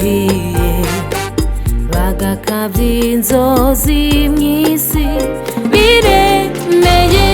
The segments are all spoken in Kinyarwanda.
Bidakwiye bagakabya inzozi mu isi biremeye.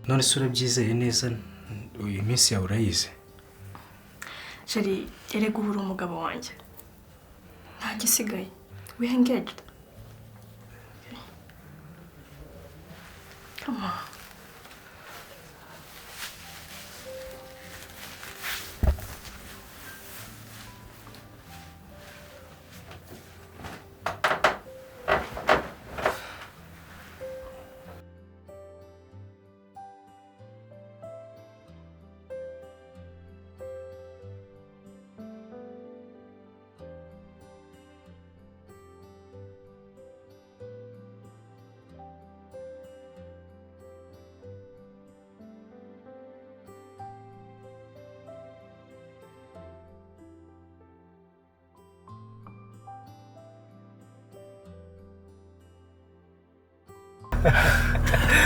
None se urabyizeye neza? Uyu minsi yawe urayizi? Chéri, erega ubu uri umugabo wanjye, nta gisigaye. We engaged. Come on.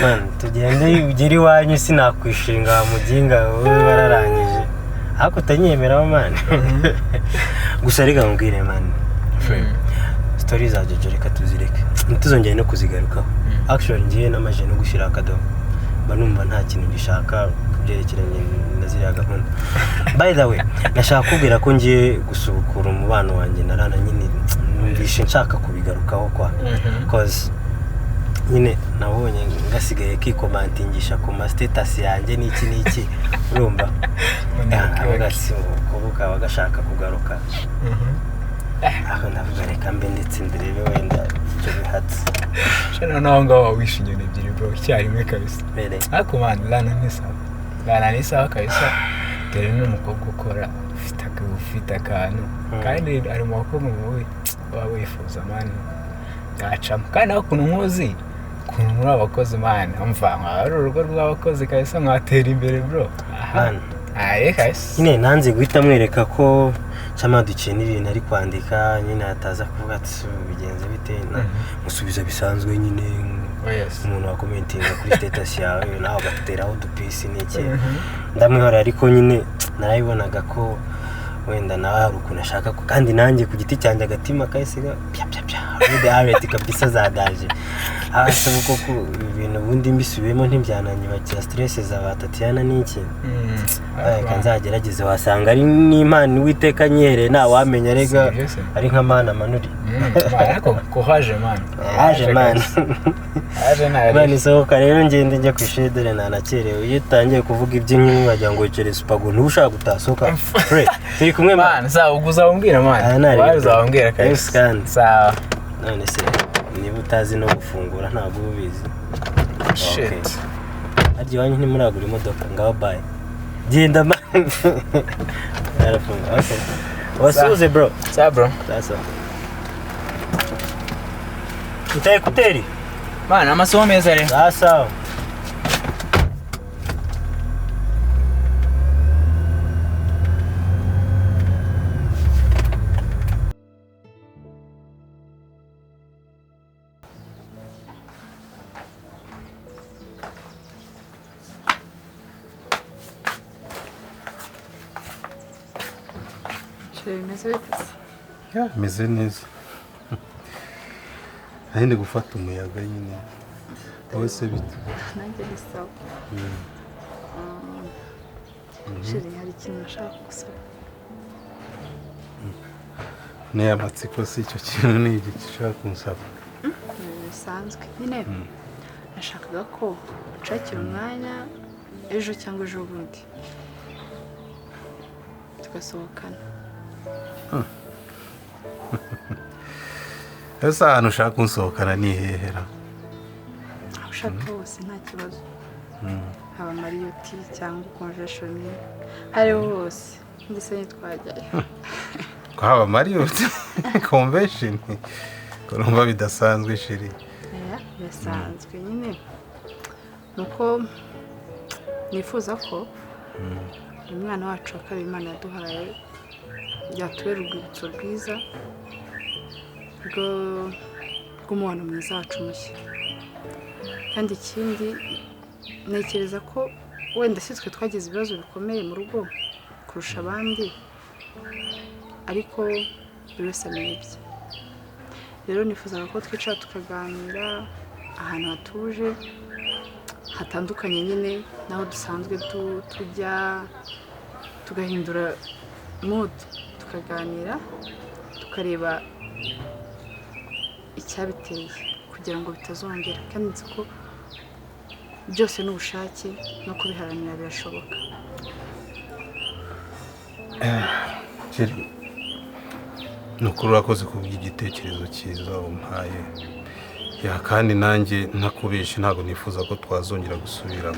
Man, tugende ugere iwanyu, sinakwishinga wa muginga wowe wararangije ariko utanyemeraho, man. Gusa reka nkubwire, man, story za Jojo reka tuzireke, ntituzongere no kuzigarukaho. Actually, ngiye namaze no gushyira akadomo, mba numva nta kintu gishaka ku byerekeranye na ziriya gahunda. By the way, nashaka kubwira ko ngiye gusubukura umubano wanjye na Rana. Nyine numvishe nshaka kubigarukaho kwa cause nyine nabonye ngasigaye kikomantingisha ku ma status yanjye n'iki n'iki, urumva? Avuga ati umukobwa kaba gashaka kugaruka aho. Ndavuga reka mbe ndetse ndebe wenda icyo bihatse. Shana, naho ngaho wawishe inyoni ebyiri, bro, icyarimwe kabisa. Mbere. Ariko man, Lana ni sawa, Lana ni sawa kabisa, dore ni umukobwa ukora, ufite akantu, kandi ari mu bakobwa wowe waba wifuza, man, byacamo. Kandi nawe ukuntu nkuzi, ukuntu muri abakozi, man, umva nkaba ari urugo rw'abakozi kabisa, mwatera imbere, bro. Aha. Man. Aye kabisa. Nyine nanze guhita mwereka ko camadukiye n'ibintu ari kwandika, nyine ataza kuvuga ati: "Se, ubu bigenze bite?" Musubiza bisanzwe nyine. Oh, yes. Umuntu wakomentinga kuri status yawe, nawe ugateraho udupisi n'iki. Ndamwihorera, ariko nyine narabibonaga ko wenda nawe hari ukuntu ashaka ko, kandi nanjye ku giti cyanjye agatima kahise pya pya pya rude areti kabisa zadaje. Asa koko ibi bintu ubundi mbisubiyemo ntibyananyubakira stress za ba Tatiana n'iki. Reka nzagerageze, wasanga ari n'impano Uwiteka nyihereye, ntawamenya rega. Sibyo se? Ari nka mana manuri. Man, ariko courage, man. Haje, man. Haje nawe. Imana isohoka rero, ngende njya ku ishuri dore nanakerewe. Iyo utangiye kuvuga iby'inkumi wagira ngo wicare supago, ntuba ushaka gutasohoka. Pre, turi kumwe, man. Man, sawa, ubwo uzabambwira, man. Aya nari Wawe bro. uzabambwira Yes, kabisa. kandi. Sawa. None se niba utazi no gufungura, ntabwo uba ubizi? Shit. Harya iwanyu ntimuragura imodoka? Ngaho bye, genda, man. Arafunga. Okay, wasuhuze, bro. Sawa, bro. Sasa utaye écouteurs. Man, amasomo meza rero. Sasa. Chéri, bimeze bite se? Ya, meze neza. Nari ndi gufata umuyaga nyine. Wowe se bite? Nanjye ni sawa. Chéri, hari ikintu nashaka gusaba. Ni amatsiko si icyo kintu ni igiki ushaka kunsaba? Ni ibintu bisanzwe nyine, nashakaga ko unshakira umwanya ejo cyangwa ejo bundi tugasohokana. Ese ahantu ushaka kunsohokana ni hehera? Aho ushaka hose nta kibazo, haba Marriott cyangwa Convention, hariho hose, ndetse ntitwajyayo. Ko haba Marriott, Convention, ko numva bidasanzwe, chéri? Oya, birasanzwe nyine, ni uko nifuza ko uyu mwana wacu wa kabiri Imana yaduhaye byatubera urwibutso rwiza rw'umubano mwiza wacu mushya. Kandi ikindi, ntekereza ko Wenda si twe twagize ibibazo bikomeye mu rugo kurusha abandi, ariko buri wese amenya ibye. Rero nifuzaga ko twicara tukaganira ahantu hatuje, hatandukanye nyine n'aho dusanzwe tujya, tugahindura mood, tukaganira, tukareba icyabiteye kugira ngo bitazongera. Kandi nzi ko byose ni ubushake no kubiharanira birashoboka. Chérie, ni ukuri urakoze kubw'igitekerezo cyiza umpaye. Ya, kandi nanjye ntakubeshe, ntabwo nifuza ko twazongera gusubira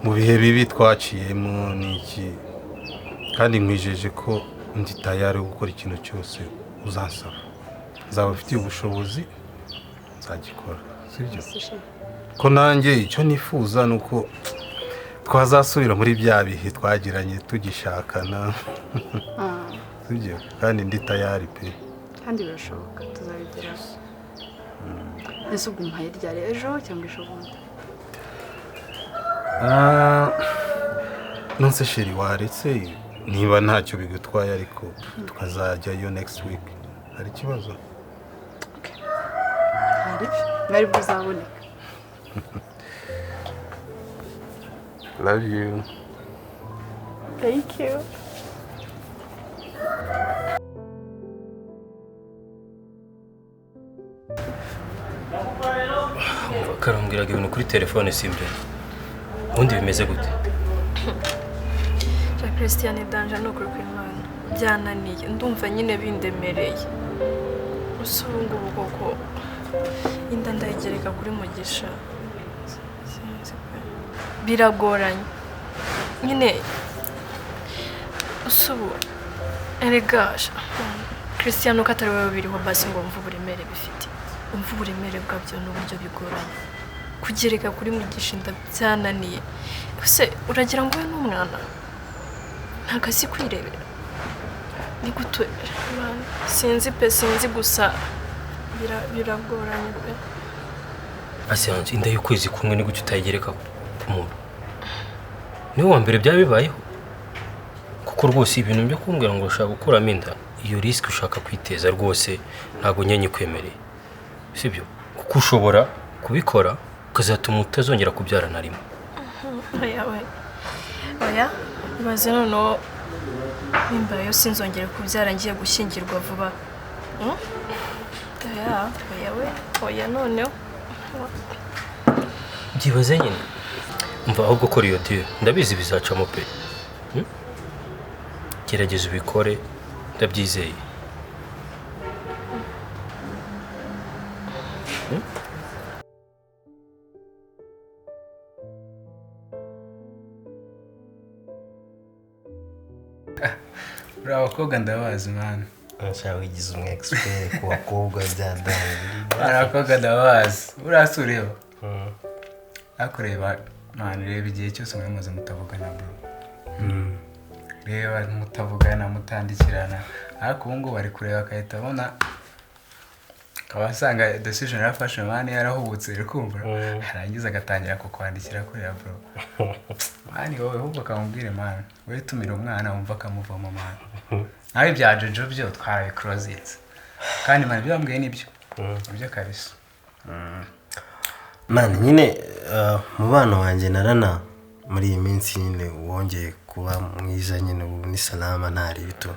mu bihe bibi twaciyemo n'iki, kandi nkwijeje ko ndi tayari gukora ikintu cyose uzansaba. Nzaba mfitiye ubushobozi, nzagikora, sibyo? Ese chérie, Ko nanjye icyo nifuza ni uko twazasubira muri bya bihe twagiranye tugishakana, sibyo? Kandi ndi tayari pe. Kandi birashoboka, tuzabigeraho. Ese ubwo umuhaye ryari, ejo cyangwa ejo bundi? Ah, nonse chérie, waretse niba ntacyo bigutwaye ariko tukazajyayo next week, hari ikibazo? Hari mwari buzaboneka. Love you. Thank you. Karambwiraga ibintu kuri telefone, simbyo? Ubundi bimeze gute? Jean Christian, danger, ni ukuri kw'Imana byananiye, ndumva nyine bindemereye. Gusa ubu ngubu koko inda ndayigereka kuri Mugisha? Sinzi pe, biragoranye nyine. Gusa ubu erega Christian, uko atari wowe biriho basi ngo wumve uburemere bifite, umve uburemere bwabyo n'uburyo bigoranye kugereka kuri Mugisha inda, byananiye. Ese uragira ngo we n'umwana ntabwo azi kwirebera? Ni gute? Mana, sinzi pe, sinzi, gusa biragoranye pe. Asiyanse inda y'ukwezi kumwe ni gute utayigereka ku muntu? Niwe wa mbere byaba bibayeho? Kuko rwose ibintu byo kumbwira ngo ushaka gukuramo inda, iyo risk ushaka kwiteza rwose ntabwo nyenye ikwemereye, sibyo? Kuko ushobora kubikora ukazatuma utazongera kubyara na rimwe. Oya oya oya, ibaze noneho nimba yo sinzongere kubyara ngiye gushyingirwa vuba. Oya oya we, oya noneho. Byibaze nyine. Umva, ahubwo kora iyo deal, ndabizi bizacamo pe. Gerageza ubikore, ndabyizeye. Uriya abakobwa ndabazi mwana. Nshaka wigize umu expert ku bakobwa bya danger. Uriya abakobwa ndabazi, uriya si ureba, ariko reba mwana, reba igihe cyose mwari mumaze mutavugana bro, reba mutavugana, mutandikirana, ariko ubu ngubu ari kureba agahita abona, akaba asanga decision yarafashe mani yarahubutse, uri kumva, yarangiza agatangira kukwandikira kuriya bro. Mani wowe ahubwo akamubwire mani, wowe tumira umwana wumva akamuvamo mani. Nawe ibya Jojo byo twarabikorozinze, kandi mani ibyo wambwiye nibyo, nibyo kabisa. Mani nyine, umubano wanjye na Rana muri iyi minsi nyine wongeye kuba mwiza nyine, ubu ni salama, ntari bito,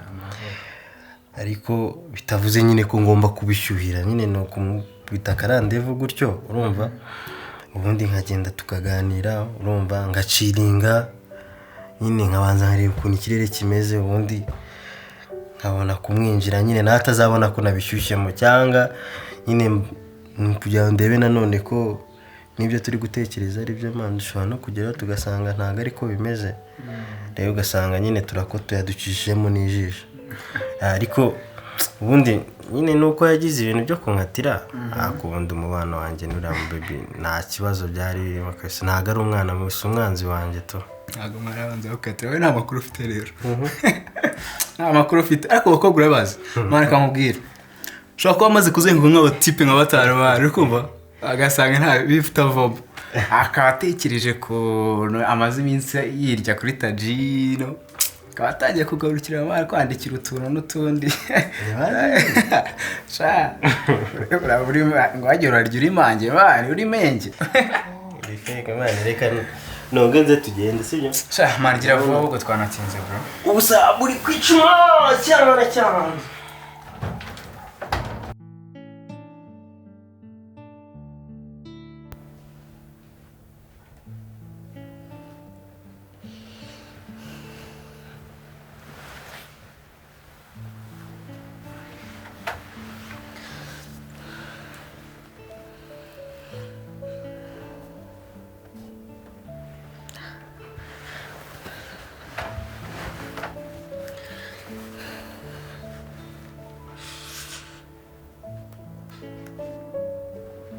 ariko bitavuze nyine ko ngomba kubishyuhira nyine, ni ukumubita akarandevu gutyo, urumva, ubundi nkagenda tukaganira, urumva, ngaciringa nyine, nkabanza nkareba ukuntu ikirere kimeze, ubundi nkabona kumwinjira nyine, nawe atazabona ko nabishyushyemo, cyangwa nyine kugira ngo ndebe nanone ko n'ibyo turi gutekereza ari byo. Mani dushobora no kugeraho tugasanga ntabwo ariko bimeze, rero ugasanga nyine turakotoye yaducishijemo n'ijisho. Ariko ubundi nyine ni uko yagize ibintu byo kunkatira, ariko ubundi umubano wanjye n'uriya mubebi nta kibazo byari birimo kabisa, ntabwo ari umwana mubi, si umwanzi wanjye tu. Ntabwo mwarabanza gukatira, wowe nta makuru ufite rero, nta makuru ufite, ariko abakobwa urabazi mwana, akamubwira ushobora kuba amaze kuzenguruka nk'abatipe nka batanu bari, uri kumva, agasanga nta bifite avamo. Akaba atekereje ukuntu amaze iminsi yirya kuri Tajino, akaba atangiye kugarukira mama kwandikira utuntu n'utundi. Sha, ngo wagira urarya uri mange mani, uri menge. Reka mani, reka nonge nze tugende, sibyo? Sha mani, gira vuba ahubwo twanatinze bro. Ubusa buri kwicuma cyane cyane.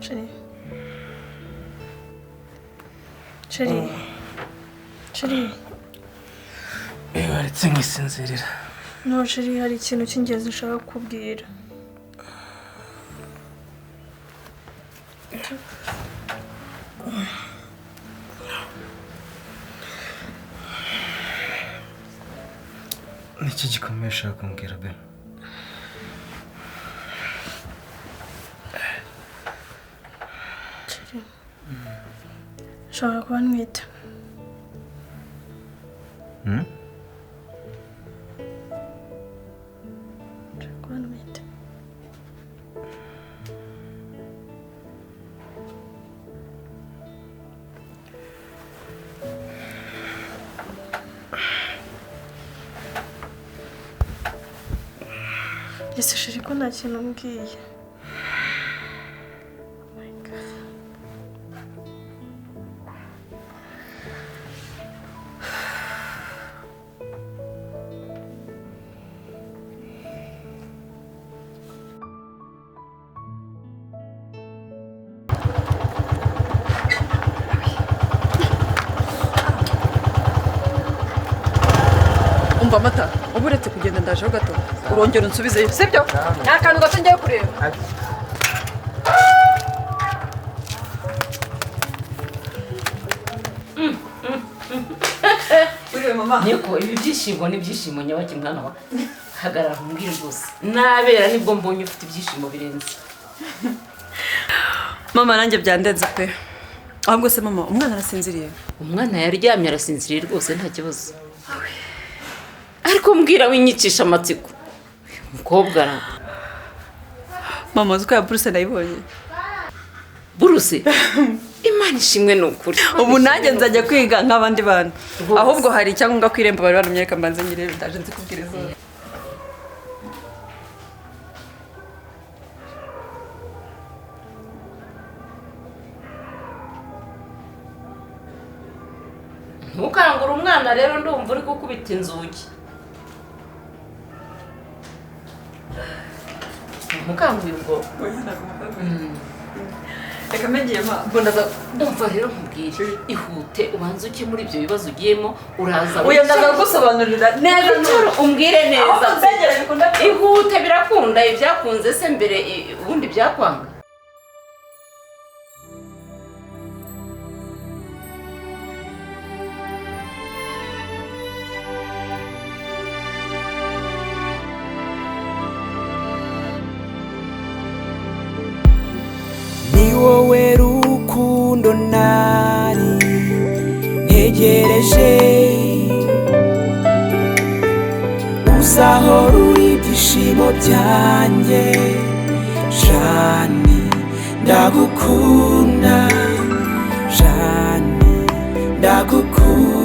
Chérie. Chérie. Chérie. Waretse nkisinzirira. No, chérie, hari ikintu cy'ingenzi nshaka kukubwira. Niki gikomeye ushaka kumbwira be? Nshobora kuba ntwite. Nshobora kuba ntwite. Ese chérie ko nta kintu umbwiye? Umva Mata, ubu uretse kugenda ndajeho gato urongera unsubizeyo, sibyo? Nta kantu gato ngiye kureba. Niko ibi byishimo ni ibyishimo nyabaki mwana wa hagarara umbwire rwose nabera nibwo mbonye ufite ibyishimo birenze. Mama nanjye byandenze pe. Ahubwo se mama umwana arasinziriye? Umwana yaryamye arasinziriye rwose nta kibazo. Ariko mbwira winyicisha amatsiko mukobwa ra. Mama uzi ko ya buruse nayibonye? Buruse? Imana ishimwe ni ukuri. Ubu nanjye nzajya kwiga nk'abandi bantu. Ahubwo hari icyangombwa ku irembo bari banamyereka mbanze nyirebe ndaje nzikubwira izuba. Ntukangure umwana rero ndumva uri gukubita inzugi. Ntukanguye ubwo. Reka mpegiye ma ubwo ndaza ndumva rero nkubwire ihute ubanze uke muri ibyo bibazo ugiyemo uraza. Oya ndaza kugusobanurira neza umbwire neza. Ihute birakunda ibyakunze se mbere ubundi byakwanga. Wowe rukundo nari ntegereje, uzahora uri ibyishimo byanjye, Jani ndagukunda, Jani ndagukunda.